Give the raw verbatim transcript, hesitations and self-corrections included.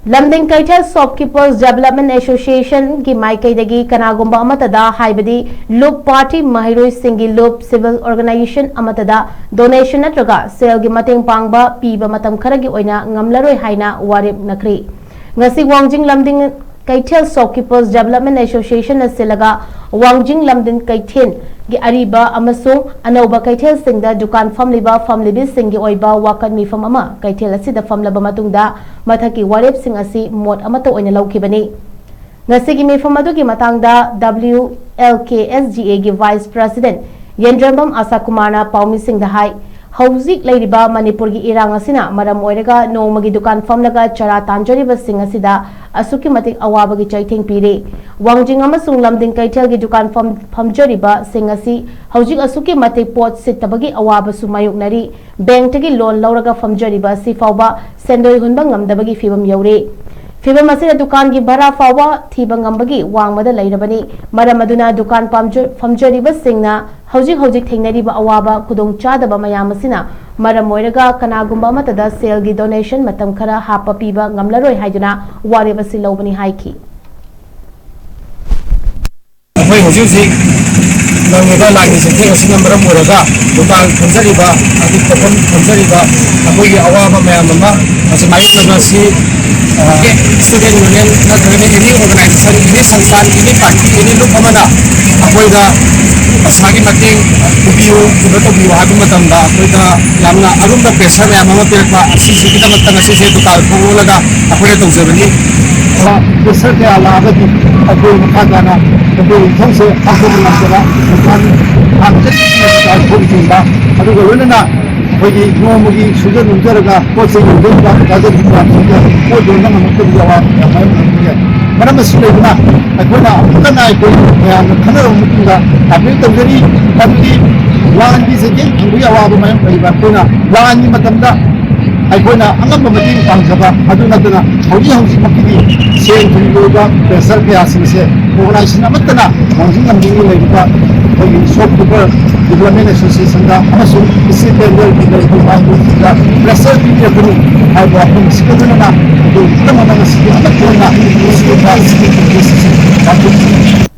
ꯂꯝꯗꯤꯡ ꯀꯩꯊꯦꯜ Shopkeepers Development Association ꯒꯤ ꯃꯥꯏꯀꯩꯗꯒꯤ ꯀꯅꯥꯒꯨꯝꯕ ꯑꯃꯠꯇꯗ, ꯍꯥꯏꯕꯗꯤ ꯂꯨꯞ, ꯄꯥꯔꯇꯤ, ꯃꯍꯩꯔꯣꯏꯁꯤꯡꯒꯤ ꯂꯨꯞ, civil organization ꯑꯃꯠꯇꯗ donation ꯅꯠꯇ꯭ꯔꯒ ꯁꯦꯜꯒꯤ ꯃꯇꯦꯡ ꯄꯥꯡꯕ ꯄꯤꯕ ꯃꯇꯝ ꯈꯔꯒꯤ ꯑꯣꯏꯅ ꯉꯝꯂꯔꯣꯏ ꯍꯥꯏꯅ ꯋꯥꯔꯦꯞ ꯅꯈ꯭ꯔꯤ꯫ ꯉꯁꯤ ꯋꯥꯡꯖꯤꯡ ꯂꯝꯗꯤꯡ ꯀꯩꯊꯦꯜ Shopkeepers Development Association ꯅ ꯁꯤꯜꯂꯒ ꯋꯥꯡꯖꯤꯡ ꯂꯝꯗꯤꯡ ꯀꯩꯊꯦꯜꯒꯤ ꯑꯔꯤꯕ ꯑꯃꯁꯨꯡ ꯑꯅꯧꯕ ꯀꯩꯊꯦꯜꯁꯤꯡꯗ ꯗꯨꯀꯥꯟ ꯐꯝꯂꯤꯕ ꯐꯝꯂꯤꯕꯤꯁꯤꯡꯒꯤ ꯑꯣꯏꯕ ꯋꯥꯀꯠ ꯃꯤꯐꯝ ꯑꯃ ꯀꯩꯊꯦꯜ ꯑꯁꯤꯗ ꯐꯝꯂꯕ ꯃꯇꯨꯡꯗ ꯃꯊꯛꯀꯤ ꯋꯥꯔꯦꯞꯁꯤꯡ ꯑꯁꯤ ꯃꯣꯠ ꯑꯃꯠꯇ ꯑꯣꯏꯅ ꯂꯧꯈꯤꯕꯅꯤ꯫ ꯉꯁꯤꯒꯤ ꯃꯤꯐꯝ ꯑꯗꯨꯒꯤ ꯃꯇꯥꯡꯗ W L K S G A ꯒꯤ Vice President ꯌꯦꯟꯗ꯭ꯔꯝꯕꯝ ꯑꯁꯥ ꯀꯨꯃꯥꯔꯅ ꯄꯥꯎꯃꯤꯁꯤꯡꯗ ꯍꯥꯏ, ꯍꯧꯖꯤꯛ ꯂꯩꯔꯤꯕ ꯃꯅꯤꯄꯨꯔꯒꯤ ꯏꯔꯥꯡ ꯑꯁꯤꯅ ꯃꯔꯝ ꯑꯣꯏꯔꯒ ꯅꯣꯡꯃꯒꯤ ꯗꯨꯀꯥꯟ ꯐꯝꯂꯒ ꯆꯔꯥ ꯇꯥꯟꯖꯔꯤꯕꯁꯤꯡ ꯑꯁꯤꯗ ꯑꯁꯨꯛꯀꯤ ꯃꯇꯤꯛ ꯑꯋꯥꯕꯒꯤ ꯆꯩꯊꯦꯡ ꯄꯤꯔꯤ꯫ ꯋꯥꯡꯖꯤꯡ ꯑꯃꯁꯨꯡ ꯂꯝꯗꯤꯡ ꯀꯩꯊꯦꯜꯒꯤ ꯗꯨꯀꯥꯟ ꯐꯝ-, ꯐꯝꯖꯔꯤꯕꯁꯤꯡ ꯑꯁꯤ ꯍꯧꯖꯤꯛ ꯑꯁꯨꯛꯀꯤ ꯃꯇꯤꯛ ꯄꯣꯠ ꯁꯤꯠꯇꯕꯒꯤ ꯑꯋꯥꯕꯁꯨ ꯃꯥꯌꯣꯛꯅꯔꯤ꯫ ꯕꯦꯡꯛꯇꯒꯤ ꯂꯣꯟ ꯂꯧꯔꯒ ꯐꯝꯖꯔꯤꯕ ꯑꯁꯤ ꯐꯥꯎꯕ ꯁꯦꯟꯗꯣꯏ ꯍꯨꯟꯕ ꯉꯝꯗꯕꯒꯤ ꯐꯤꯕꯝ ꯌꯧꯔꯦ꯫ ꯐꯤꯕꯝ ꯑꯁꯤꯗ ꯗꯨꯀꯥꯟꯒꯤ ꯚꯔꯥ ꯐꯥꯎꯕ ꯊꯤꯕ ꯉꯝꯕꯒꯤ ꯋꯥꯡꯃꯗ ꯂꯩꯔꯕꯅꯤ꯫ ꯃꯔꯝ ꯑꯗꯨꯅ ꯗꯨꯀꯥꯟ ꯄꯥꯝꯖ-, ꯐꯝꯖꯔꯤꯕꯁꯤꯡꯅ ꯍꯧꯖꯤꯛ ꯍꯧꯖꯤꯛ ꯊꯦꯡꯅꯔꯤꯕ ꯑꯋꯥꯕ ꯈꯨꯗꯣꯡꯆꯥꯗꯕ ꯃꯌꯥꯝ ꯑꯁꯤꯅ ꯃꯔꯝ ꯑꯣꯏꯔꯒ ꯀꯅꯥꯒꯨꯝꯕ ꯑꯃꯠꯇꯗ ꯁꯦꯜꯒꯤ donation ꯃꯇꯝ ꯈꯔ ꯍꯥꯞꯄ ꯄꯤꯕ ꯉꯝꯂꯔꯣꯏ ꯍꯥꯏꯗꯨꯅ ꯋꯥꯔꯦꯞ ꯑꯁꯤ ꯂꯧꯕꯅꯤ ꯍꯥꯏꯈꯤ꯫ ꯑꯩꯈꯣꯏ ꯍꯧꯖꯤꯛ ꯍꯧꯖꯤꯛ ꯅꯪꯉꯤꯕ ꯂꯥꯟꯒꯤ ꯆꯩꯊꯦꯡ ꯑꯁꯤꯅ ꯃꯔꯝ ꯑꯣꯏꯔꯒ ꯗꯨꯀꯥꯟ ꯐꯝꯖꯔꯤꯕ, ꯑꯗꯨ ꯄꯣꯠꯐꯝ ꯐꯝꯖꯔꯤꯕ ꯑꯩꯈꯣꯏꯒꯤ ꯑꯋꯥꯕ ꯃꯌꯥꯝ ꯑꯃ ꯃꯁꯤ ꯃꯥꯌꯣꯛꯅꯕ ꯑꯁꯤ, ꯑ, student union ꯅꯠꯇ꯭ꯔꯒꯅ any organization, any ꯁꯪꯁꯊꯥꯟ, any party, any ꯂꯨꯞ ꯑꯃꯅ ꯑꯩꯈꯣꯏꯗ ꯄꯩꯁꯥꯒꯤ ꯃꯇꯦꯡ ꯄꯤꯕꯤꯌꯨ, ꯀꯩꯅꯣ ꯇꯧꯕꯤꯌꯨ ꯍꯥꯏꯕ ꯃꯇꯝꯗ ꯑꯩꯈꯣꯏꯗ ꯌꯥꯝꯅ ꯑꯔꯨꯝꯕ pressure ꯃꯌꯥꯝ ꯑꯃ ꯄꯤꯔꯛꯄ, ꯑꯁꯤꯁꯤꯒꯤꯗꯃꯛꯇ ꯉꯁꯤꯁꯦ ꯗꯨꯀꯥꯟ ꯈꯣꯡꯂꯣꯜꯂꯒ ꯑꯩꯈꯣꯏꯅ ꯇꯧꯖꯕꯅꯤ꯫ Pressure ꯀꯌꯥ ꯂꯥꯛꯑꯒꯗꯤ ꯑꯩꯈꯣꯏ ꯃꯈꯥ ꯇꯥꯅ ꯑꯩꯈꯣꯏ ꯏꯊꯧꯁꯦ ꯄꯥꯡꯊꯣꯛꯄ ꯉꯝꯗꯕ, ꯗꯨꯀꯥꯟ ꯍꯥꯡꯖꯔꯤꯕ ꯊꯣꯛꯈꯤꯕ, ꯑꯗꯨꯒ ꯂꯣꯏꯅꯅ ꯑꯩꯈꯣꯏꯒꯤ ꯅꯣꯡꯃꯒꯤ ꯁꯨꯖ ꯅꯣꯝꯖꯔꯒ ꯄꯣꯠ ꯆꯩ ꯌꯣꯟꯖꯔꯤꯕ ꯊꯥꯖꯔꯤꯕ ꯃꯌꯥꯝꯁꯤꯡꯗ ꯄꯣꯠ ꯌꯣꯟꯕ ꯉꯝꯃꯛꯇꯕꯒꯤ ꯑꯋꯥꯕ ꯀꯌꯥ ꯃꯥꯌꯣꯛꯅꯔꯤ꯫ ꯃꯔꯝ ꯑꯁꯤ ꯂꯩꯕꯅ ꯑꯩꯈꯣꯏꯅ ꯑꯃꯨꯛꯀ ꯍꯟꯅ ꯑꯩꯈꯣꯏ ꯃꯌꯥꯝꯅ ꯈꯟꯅꯔꯕ ꯃꯇꯨꯡꯗ appeal ꯇꯧꯖꯔꯤ꯫ ꯃꯗꯨꯗꯤ ꯂꯥꯟꯒꯤ ꯆꯩꯊꯦꯡ ꯐꯪꯕꯒꯤ ꯑꯋꯥꯕ ꯃꯥꯌꯣꯛꯅꯔꯤꯕ ꯑꯩꯈꯣꯏꯅ ꯂꯥꯟꯒꯤ ꯃꯇꯝꯗ ꯑꯩꯈꯣꯏꯅ ꯑꯉꯝꯕ ꯃꯇꯦꯡ ꯄꯥꯡꯖꯕ ꯑꯗꯨ ꯅꯠꯇꯅ ꯍꯧꯖꯤꯛ ꯍꯧꯖꯤꯛꯃꯛꯀꯤꯗꯤ ꯁꯦꯜ ꯊꯨꯝꯒꯤ ꯑꯣꯏꯕ pressure ꯀꯌꯥꯁꯤꯡꯁꯦ organization ꯑꯃꯠꯇꯅ ꯋꯥꯡꯖꯤꯡ ꯂꯝꯗꯤꯡꯒꯤ ꯂꯩꯔꯤꯕ ꯑꯩꯈꯣꯏꯒꯤ Shopkeeper Development Association ꯗ ꯑꯃꯁꯨꯡ street vendor ꯒꯤ ꯂꯩꯔꯤꯕ ꯃꯥꯡꯒꯣꯜꯁꯤꯡꯗ press ꯆꯠꯄꯤꯔꯒꯅꯤ ꯍꯥꯏꯕ ꯋꯥꯐꯝ ꯑꯁꯤꯒ ꯂꯣꯏꯅꯅ ꯑꯩꯈꯣꯏ ꯄꯨꯝꯅꯃꯛꯅ ꯉꯁꯤꯒꯤ ꯑꯃꯠꯇ ꯑꯣꯏꯅ ꯃꯁꯤꯒꯤ ꯄꯥꯎ ꯑꯁꯤꯒꯤ ꯄꯥꯎꯖꯦꯜ ꯑꯁꯤ ꯄꯥꯡꯊꯣꯛꯆꯔꯤ꯫